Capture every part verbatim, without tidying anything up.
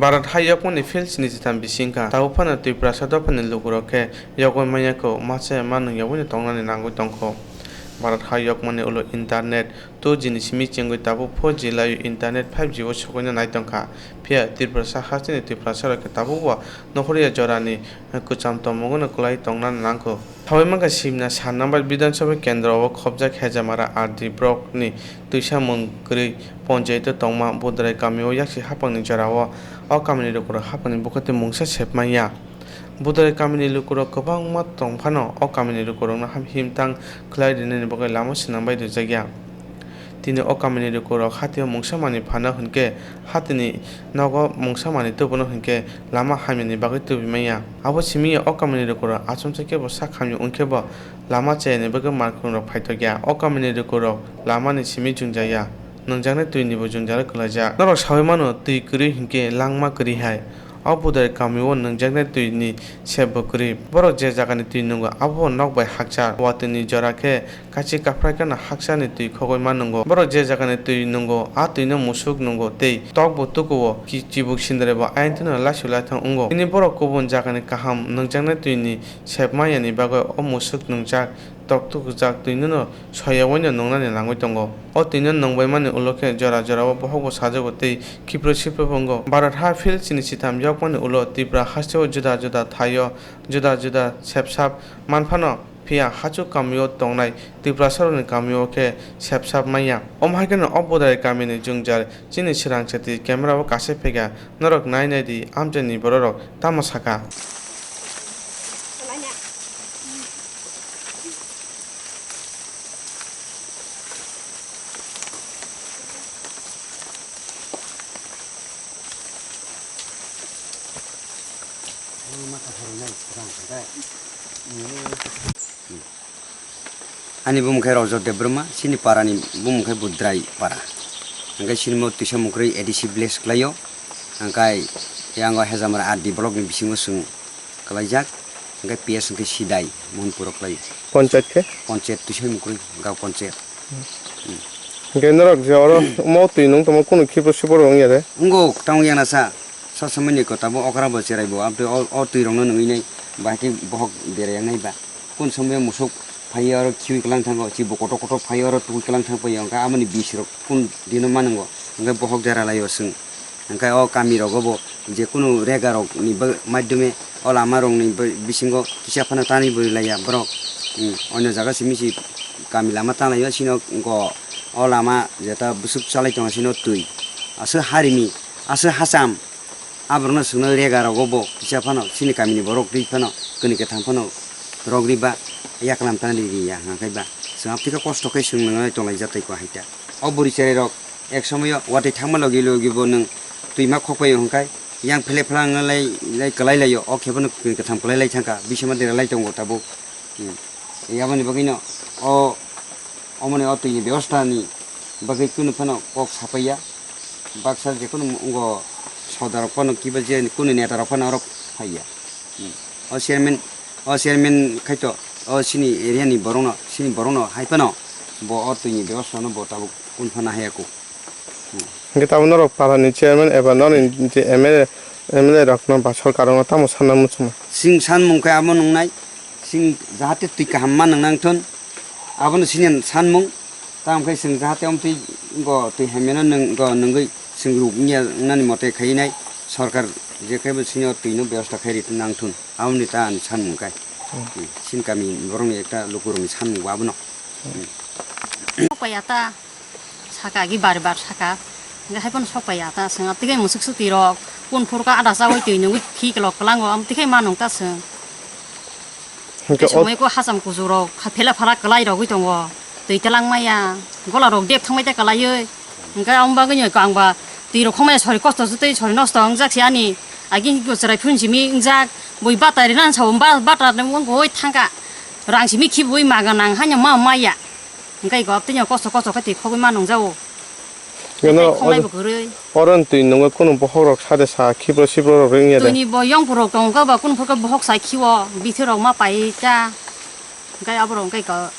Bharat ha yokmani field sini chitham bisi wngkha, tabuk phano Tiprasa dophani lukurok khe yogwi manya kho, masa ma nwngyawino tongnani nangwi tongkho. Bharat ha yokmani ulo internet two G ni simi chengwi tabuk four G laio internet five G o sogwino nai tongkha. Phiya Tiprasa hasteni Tiprasarok khe tabukbo nokhorya jorani kwcham tongmungno kwlai tongnani nangkho. Sawi mankha, simna sa number Bidhan Sabha kendro o khobjak Hejamara R D block ni twisa mung kwrwi ponchayat o tongma Budrai kami o yaksi haphang ni jora o, o kami ni lukurok haphang ni bwkhak tei mungsa sep manya. Budrai kami ni lukurok kwbangma tong phano o kami ni lukurok no ham himtang khlai rinani bagwi lama swnam bai rijak ya. Tini o kamini lukurok hatio mungsa manwi phano hinkhe, hatini nogo mungsa manwi tubuno hinkhe lama hamyani bagwi tubu manya. Abo simi o kamini lukurok achomsa khe bo sak hamya wngkhe bo lama chayani bagwi markhungrok phaitokya. O kamini lukurok lamani simi jwngjaya, nwngjaknai twinibo jwngjalo kwlaijak. Norok sawi mano, twi kwrwi hinkhe langma kwrwi hai. O Budrai kamio nwngjaknai twini sep bo kwrwi. Borok je jagani twi nwngo, abo nok bai hakchar. Watwini jora khe kachi kaphrai kheno hakcharni twi khogwi ma nwngo. Borok je jagani twi nwngo, a twino musuk nwngo tei tok bo tukuo, ki-, chibuk sindre bo ayang thwino laisu laithang wngo. Tini borok kubun jagani kaham nwngjaknai twini sep ma yani bagwi o musuk nwngjak, tok tukjak twinono soyawino nwngnani nangwi tongo. O twino nwngbaimani ulo khe jora jorao bohokbo sajago tei khipro sipro bo wngo. Bharat ha field sini sitham yokmani ulo Tripura hasteo juda juda thaio juda juda sepsap manphano, phiya hachuk kamio tongnai Tiprasarokni kamio khe sepsap manya. Omo hai kheno o Budrai kamini jwngjal chini swrangchati camera o kasai phaikha, norok nai nai di amchaini bororok tamo sakha. Ani bumung khe Rojot Debbarma, chini parani bumung khe Budrai para. Hwnkhe chini mo twisa mukrwi A D C village kwlaio. Hwnkhe yango Hejamara R D block ni bisingo chwng kwlaijak, hwnkhe P S hwnkhe Sidai, Mohanpuro kwlai. Ponchayat khe? Ponchayat, twi soi mukrwi, gaon ponchayat. Hmm. Hwnkhe norok je oro omo twi nung tongma kunu khibro siboro wng ya de? Wngo, tamo yang nasa, sa samani ko tabo okra bo cherai bo, abte o, o twi rokno nungwi nai, bahai khe bohok berai yang nai ba. Kun somoi musuk phai oro khiui kwlang thango, chibo kotor kotor phai oro twi kwlang thang phai ya, hwnkhe amoni bis rok kun dino manungo, hwnkhe bohok jara lai o chwng. Hwnkhe o kami rogo bo je kunu rega rok ni ba-, maidhyome o lama rok ni ba-, bisingo kisa phano tanwi bwrwi lai ya borok. Hmm, onyo jaga simi si kami lama ta lai o, sino go o lama jeta bwswk chalai tongo sino twi. Aswk harimi, aswk hacham. Aborokno chwngno rega rogo bo kisa phano chini kamini borok twi phano kwnwi kwthang phano rok ri ba yaklam tang ri ri ya hwnkhe ba chwng abtwikhe kosto khe chwng nwngnai tonglaijak tei kwhai ta. O bwrwi cherai rok ek somoyo watwi thangma logi logi bo nwng twima khokpai hwnkhe yang phele phela wngna lai lai kwlai lai o, o khe bono kwnwi kwthang kwlai lai thangkha bisingma dera lai tongo tabuk. Hmm. Aboni bagwino o, omoni o twini bebostha ni bagwi kunu phano kok sapai ya. Baksa je kunu wng-, wngkho soda rok phano kiba je kunu neta rok phano oro phai ya. Hmm. O chairman, o chairman khai to o chini area ni borok no, chini borok no hai phano bo o twi ni bebostha no bo tabuk kunu phano haya kho. Hmm. Hingke tabuk norok para ni chairman eba noni je M L A, M L A rok no ba sorkar rok no tamo sanna muchungma? Chwng sanmung khe abo nungnai, chwng jahate twi kaham ma nung nang thun, abono chini sanmung. Tamo khe chwng jahate omtwi go twi hamya no nwng go nwngwi chwng ruk wngya wngnani mote khai nai sorkar je khe bo chini o twi no bebosta khai ri nang thun, aboni ta ani sanmung kai. Hmm. Hmm. Chini kami borok ni ekta luku rok ni sanmung bo abono. Hmm. Paya ta. Saka agi bar bar saka. Hingke hai phano sok paiya ta chwng. Abtwi khe musuk suk twi rok. Kun phuru khe ada chawi twi nungwi khi kolok kwlango. Abtwi khe ma nung ta chwng. Hingke tei o somoi ko hacham kuchuk rok kha phela phala kwlai rogwi tongo. Twi twlang maya. Gola rok dep thangbai ta kwlaiwi. Hingke amo bagwi no ang ba twi rok khongmaya sori kosto se tei sori nosto wngjak se ani. Agi bo chwrai phun simi wngjak. Bui bata rina sao ba bata wngoi thangka. Rang simi khibiui maga nang haino ma maya. Hingke iko abtwino kosto kosto khe twi khogwi ma nungjago. Hingke no khonglai bo kwrwi. Oro twi nungwi kunu bokhok rok sade sa khibro sibro rok wngya de. Twini bo yongpor rok tongo khe ba kunu phuru khe bokhok sai khio, bithi rok ma pai ta. Hingke aborok hingke iko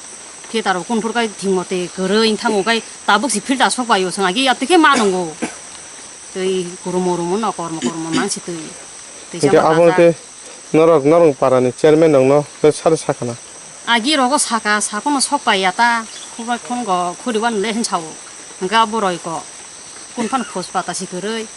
filter rok kunu phuru khe thwngmo twi kwrwi wng thango, hingke tabuk se filter sok bai o chwng agi abtwi khe ma nungo. Twi kurumo rumo no kormo kormo mangsi twi. Twi Hingke sama abo kasa. Hingke norok, norok parani chairman rokno be sari sakana. Agi rogo saka, sakono sok pai ya ta, khubak phone go khuri wan le hin sao. Hingke abo roi ko. Kun phan khos pata si kwrwi.